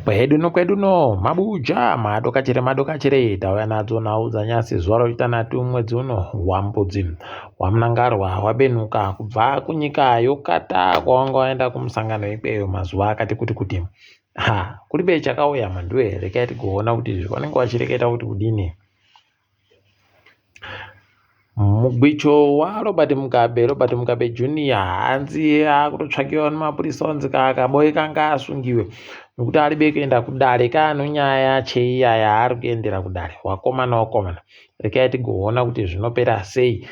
Kwedu nokwedu no mabuja madokachere madokachere tauya nadzo nhau dzanyasi zuva rochitanhatu mwedzi uno wambudzi wamunangarwa wabenuka kubva kunyika yokata kwawanga waenda kumusangano ikweyo mazuva akati kuti kuti ha kuribe chakauya mhanduwe rekai tigoona kuti vanenge vachireketa kuti kudini. Mugwicho waRobert Mugabe, Robert Mugabe Junior hanzi akutotsvakiwa nemapurisa onzi kaboe kanga asungiwe nekuti aribe kuenda kudare kaano nyaya cheiya yaari kuendera kudare. Wakomana wakomana rekai tigoona kuti zvinopera sei.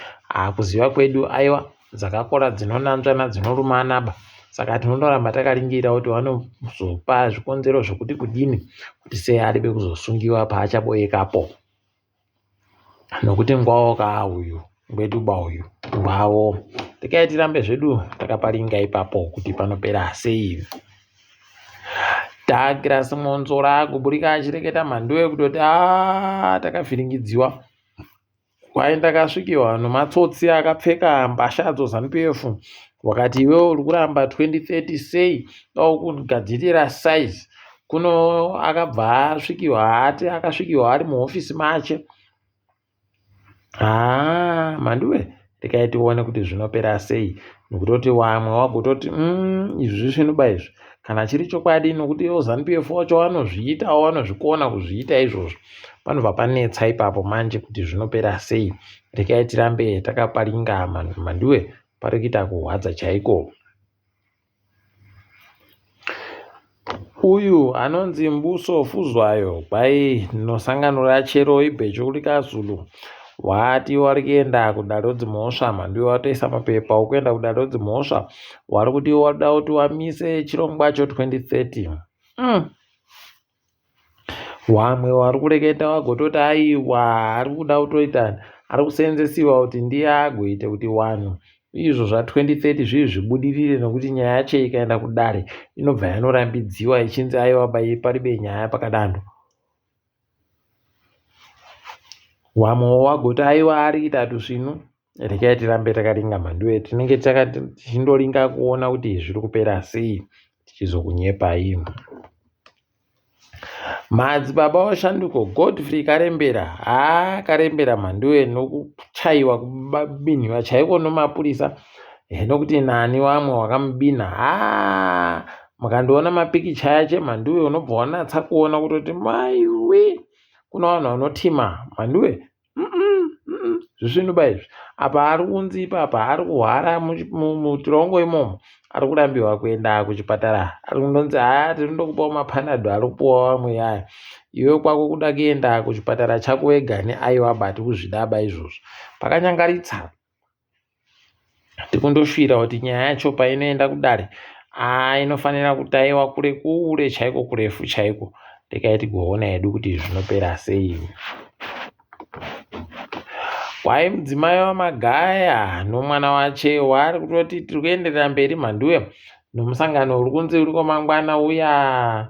Kuziva kwedu aiwa dzakakora dzinonanzvana dzinorumana ba saka tinondoramba takaringira kuti vanozopa zvikonzero zvekuti kudini kuti sei aribe kuzosungiwa paachaboekapo. Nokuti ngwawo ka uyu ngweduba uyu ngwawo rekai tirambe zvedu takaparinga ipapo kuti panopera sei. Douglas Mwonzora agoburika achireketa mhanduwe kutoti aa takavhiringidziwa kwai ndakasvikiwa nomatsotsi akapfeka mbasha dzoZanu PF wakati iwewe uri kuramba 2030 sei daukugadzirira size kuno akabva asvikiwa ati akasvikiwa ari muhofisi mache haa mhanduwe rekai tione kuti zvinopera sei nokutoti wamwe wagototi mm, izvi zvisvinuba izvi kana chiri chokwadi nokuti ivo zanu pf wacho vanozviitawo vanozvikona kuzviita izvozvo panobva panetsa ipapo manje kuti zvinopera sei rekai tirambe takaparinga mhanduwe pari kuita kurwadza chaiko. Uyu anonzi Mbuso Fuzwayo kwai nosangano rachero ibhechu rikaZulu wati wari kuenda kudare redzimhosva mhanduwe watoisa mapepa okuenda kudare redzimhosva wari kuti wada kuti wamise chirongwa cho 2030 mm. Wamwe wari kureketa wagototi aiwa ari kuda kutoita ari kuseenzesiwa kuti ndiye agoite kuti wanhu izvo zva 2030 zvii zvibudirire nokuti nyaya yacho ikaenda kudare inobva yanorambidziwa ichinzi aiwa bai paribe nyaya pakadando. Wamwe wagoti aiwa ari kuita tusvinu rekai tirambe takaringa mhanduwe tinenge tichindoringa kuona kuti zviri kupera sei tichizokunyepai. Madzibaba washanduko Godfrey Karembera haa Karembera mhanduwe nokuchaiwa kubinhiwa chaiko nomapurisa nokuti nani wamwe wakamubinha haa mukandiona mapikicha yache mhanduwe unobva wanatsa kuona kutoti maiwe kuna vanhu vanotima mhanduwe zvisvinuba izvi apa ari kunzi ipapa ari kuhwara mutirongo imomo ari kurambiwa kuenda kuchipatara ari kundonzi haa tiri ndokupawo mapanado ari kupiwa vamwe aya iwe kwako kuda kuenda kuchipatara chako wega neaiwa but kuzvidaba izvozvo pakanyangaritsa Tikundoshuvira kuti nyaya yacho painoenda kudare haa inofanira kutaiwa kure kure chaiko kurefu chaiko regai tigoona hedu kuti zvinopera sei. Kwai mudzimai waMagaya nomwana wache waari kutoti tiri kuenderera mberi mhanduwe nomusangano uri kunzi uriko mangwana uya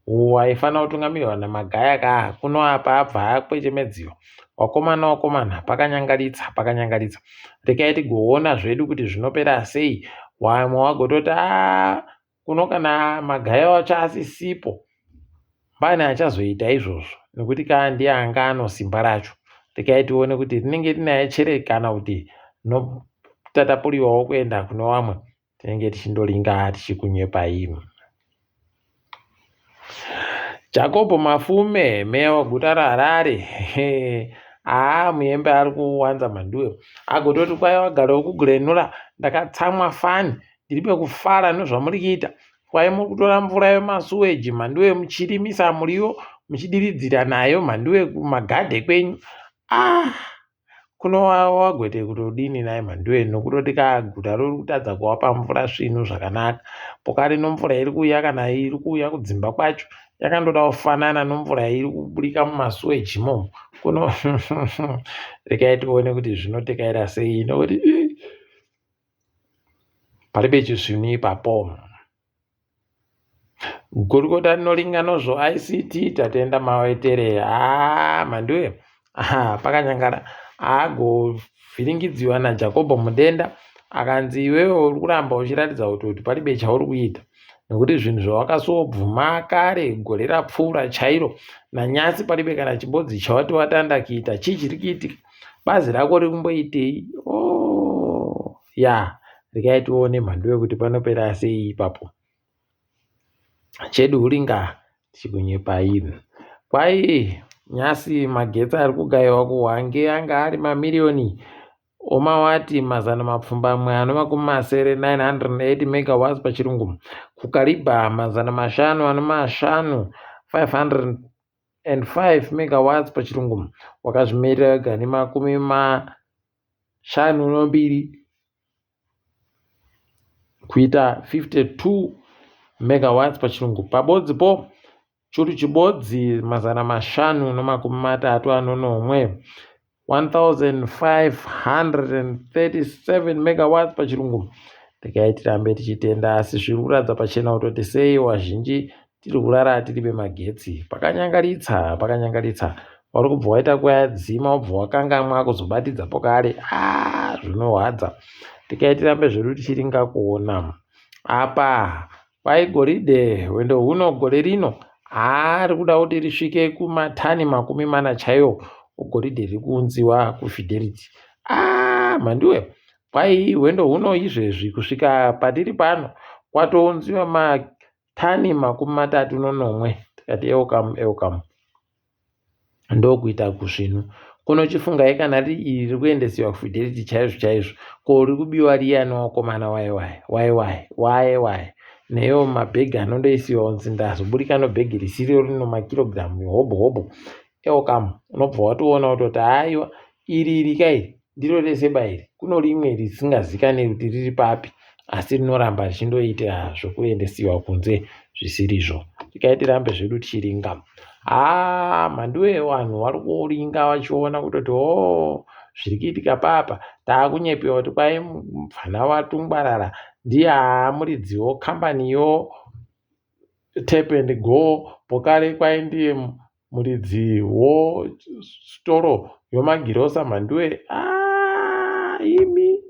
Waifanira kutungamirwa naMagaya ka kuno apa abva akwechemedziwa. Wakomana wakomana pakanyangaritsa pakanyangaritsa. Rekai tigoona zvedu kuti zvinopera sei. Wamwe wagototi aa kuno kana Magaya wacho asisipo pane achazoita izvozvo nekuti kaa ndiye anga ano simba racho. Rekai tione kuti rinenge rinaye chere kana kuti notatapuriwawo kuenda kune wamwe. Tinenge tichindoringa tichikunyepai. Jacob Mafume, meya weguta reHarare, haa muyembe ari kuwanza mhanduwe. Agototi kwai vagari vekuGlenora ndakatsamwa fani ndiri pekufara nezvamuri kuita. Kwai muri kutora mvura yemasuweji mhanduwe muchirimisa muriwo muchidiridzira nayo mhanduwe kumagadhe kwenyu. Ah! Kuno wagwete kutodini nhai Mhanduwe nokutoti kaguta riri kutadza kuvapa mvura svinu zvakanaka. Pokari nomvura iri kuuya kana iri kuuya kudzimba kwacho yakandoda kufanana nomvura iri kuburika mumasuweji imomo. Kuno regai tione kuti zvinotekaira sei nokuti paribe chisvinu ipapo. Gurukota rinoringa nozvo ICT Tatenda Mawetere haa Mhanduwe haa pakanyangara agovhiringidziwa naJacob Mudenda akanzi iwewe uri kuramba uchiratidza kuti kuti paribe chauri kuita. Nekuti zvinhu zvawakasobvuma kare gore rapfuura chairo nanyasi paribe kana chibodzi chawati watanda kuita. Chii chiri kuitika? Bazi rako riri kumboitei? Oh, ya regai tione mhanduwe kuti panopera sei ipapo. Chedu huringa tichikunyepai. Kwai nyasi magetsi ari kugaiwa kuHwange anga ari mamiriyoni omawati 760, 980 megawatts pachirungu, kuKariba 505, 505 megawatts pachirungu, wakazvimirira wega nemakumi 52 kuita 52 megawatts pachirungu. Pabodzi po churu chibodzi 537, 1537 megawatts pachirungu. Regai tirambe tichitenda asi zviri kuratidza pachena kutoti sei wazhinji tiri kurara tiri bemagetsi. Pakanyangaritsa, pakanyangaritsa. Wari kubva waita kuyadzima wobva wakangamwa kuzobatidza pokare. Ah, zvinohwadza. Regai tirambe zvedu tichiringa kuona. Apa kwai goridhe hwendo huno gore rino haa rikuda kuti risvike kumatani 40 chaiwo goridhe riri kuunziwa kuFidelity. Ah, mhanduwe kwai hwendo huno izvezvi kusvika patiri pano kwatounziwa matani 37 tikati eukamu eukamu ndokuita kusvinu kuno chifungai kana riri iri riri kuendesiwa kuFidelity chaizvo chaizvo ko riri kubiwa riya nevakomana waye waye waye waye waye waye neyo mabhegi anondoisiwa kunzi ndazoburika nobhegi risiro rino makirogiramu hobho hobho eukamu unobva watoona kutoti haiwa iri iri kai ndiro rese ba iri kuno rimwe risingazikanwi kuti riri papi asi rinoramba richindoita zvokuendesiwa kunze zvisirizvo. Regai tirambe zvedu tichiringa. Haa mhanduwe vanhu vari kuringa vachiona kutoti hoo zviri kuitika papa taakunyepewa kuti kwai mupfana watungwarara ndiye aamuridzi kambaniyo tap and go pokare kwai ndiye muridzi wositoro yomagirosa mhanduwe aa imi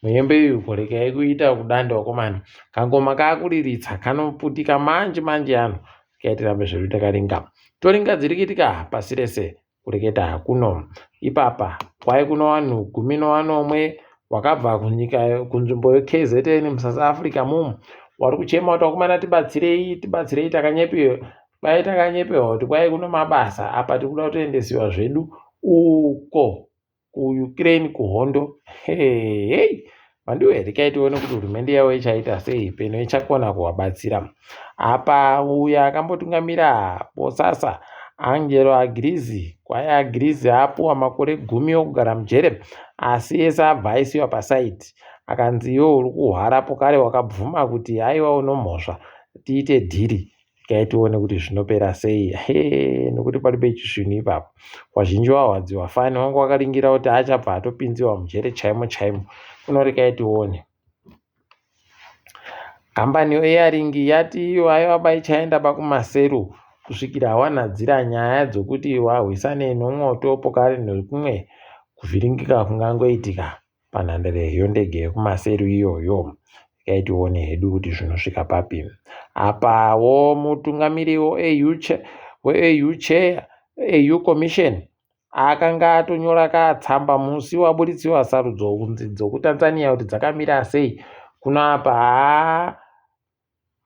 muhembe uyu korekai kuita kudanda wakomana kangoma kaakuriritsa kanoputika manje manje ano regai tirambe zvedu takaringa toringa dziri kuitika pasi rese kureketa hakuno ipapa kwai kuno vanhu 17 wakabva kunyika kunzvimbo yeKZN muSouth Africa mumu wari kuchema kuti vakomana tibatsirei tibatsirei takanyepewa kwai takanyepewa kuti kwai kuno mabasa apa tiri kuda kutoendesiwa zvedu uko kuUkraine kuhondo hei mhanduwe regai tione kuti hurumende yavo ichaita sei peno ichakona kuvabatsira apa uyo akambotungamira Bosasa Angelo Agrizi kwai Agrizi apuwa makore 10 okugara mujere asi ese abva aisiwa pasaidi akanzi iwe uri kuhwara pokare wakabvuma kuti aiwa unomhosva tiite dhiri regai tione kuti zvinopera sei he nekuti paribe chisvinu ipapo wazhinji wahwadziwa fani wanga wakaringira kuti achabva atopinziwa mujere chaimo chaimo kuno regai tione kambani yeAirlink yati iyo aiwa baichaenda bakumaseru kusvikira wanhadzira nyaya dzokuti wahwisane nomwoto pokare nekumwe kuvhiringika kungangoitika panhandare yondege yekumaseru iyoyo regai tione hedu kuti zvinosvika papi apawo mutungamiri weAU chair AU commission akanga atonyora katsamba musi waburitsiwa sarudzo kunzi dzokuTanzania kuti dzakamira sei kuno apa haa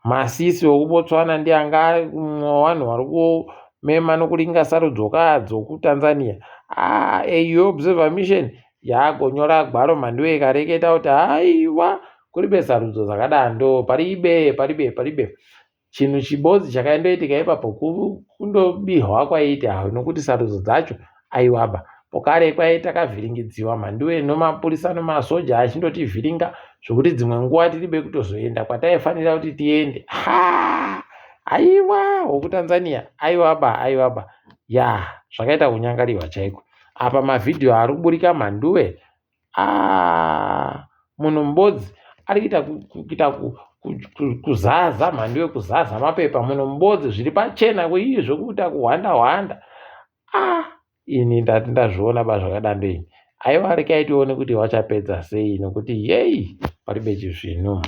Masisi wekuBotswana ndiye anga ari mumwe wevanhu vari kumema nokuringa sarudzo kaa dzokuTanzania. Aa AU Observer Mission yaagonyora gwaro mhanduwe ikareketa kuti haiwa kuribe sarudzo dzakadando paribe paribe paribe. Chinhu chibodzi chakaendoitika ipapo kundobihwa kwaiita nokuti sarudzo dzacho aiwaba. Pokare kwai takavhiringidziwa mhanduwe nomapurisa nomasoja achindotivhiringa zvokuti dzimwe nguva tiribe kutozoenda kwataifanira kuti tiende. Ha! Aiwa wokuTanzania aiwaba aiwaba ya zvakaita kunyangariwa chaiko. Apa mavhidhiyo ari kuburika mhanduwe aa munhu mubodzi ari kuita kuita kuzaza mhanduwe kuzaza mapepa munhu mubodzi zviri pachena kuii zvokuita kuhwanda hwanda ah ini ndati ndazviona ba zvakadando ini aiwa rekai tione kuti wachapedza sei nokuti yei paribe chizvinu.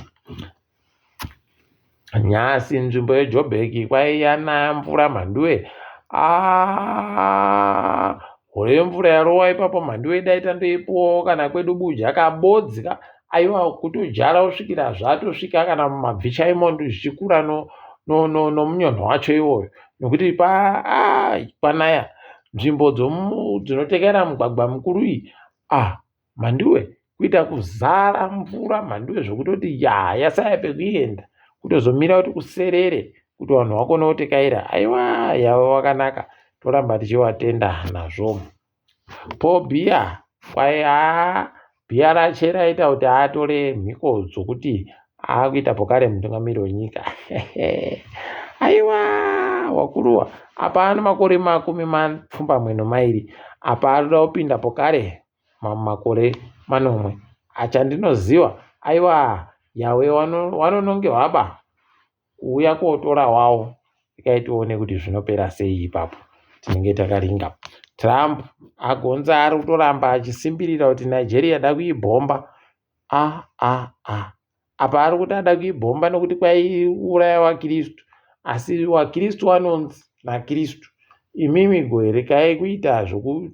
Nhasi nzvimbo yeJoburg kwaiyanaya mvura mhanduwe. Aaah hore yemvura yarowa ipapo mhanduwe dai tandoipuwawo kana kwedu buja kabodzi ka aiwa kutodyara kusvikira zvatosvika kana mumabvi chaimo zvichikura nomunyonho wacho iwoyo nokuti pa ah, kwanaya nzvimbo dzinotekera mugwagwa mukuru iyi ah Mhanduwe kuita kuzara mvura mhanduwe zvekutoti yaa yasaya pekuenda kutozomira kuti kuserere kuti vanhu vakone kutekaira aiwa yava wakanaka toramba tichivatenda nazvo po bhiya kwai haa bhiya rache raita kuti atore mhiko dzokuti akuita pokare mutungamiri wenyika aiwa wakuruwa apa ano makore makumi mapfumbamwe nomairi apa arikuda kupinda pokare mamwe makore manomwe achandinoziva aiwa yawe wanonongerwa ba kuuya kotora wawo ikai tione kuti zvinopera sei ipapo tinenge takaringa trump agonza ari kutoramba achisimbirira kuti nigeria da kuibhomba a a a apa ari kuti ada kuibhomba nokuti kwaiuraya wakristu asi wakristu wanonzi nakristu imimi goerekai kuita zvoku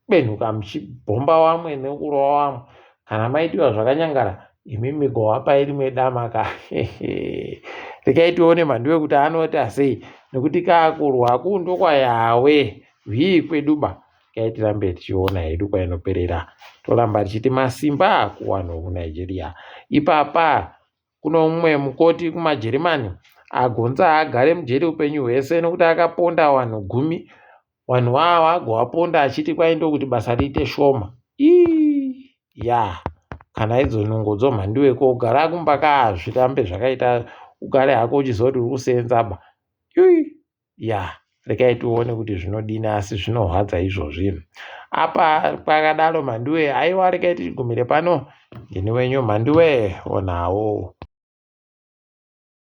benhuka muchibhomba wamwe nekurova wamwe kana maitiwa zvakanyangara imimi gowapai rimwe dama ka rekai tione mhanduwe kuti anoita sei nekuti kakurwa kundo kwayawe hwii kwedu ba rekai tirambe tichiona hedu kwainoperera toramba tichiti masimba kuwanhu wekunigeria ipapa Kuno mumwe mukoti kumaJerimani agonza agare mujeri upenyu hwese nokuti akaponda vanhu gumi. Vanhu ava agovaponda achiti kwai ndokuti basa riite shoma. Ii ya kana idzo nungo dzomhanduwe ko gara kumba ka zvirambe zvakaita ugare hako uchiziva kuti uri kuseenza ba. Ii ya rekai tione kuti zvinodini asi zvinorwadza izvozvi apa pakadaro mhanduwe aiwa rekai tigumire pano ndini wenyu mhanduwe onawo.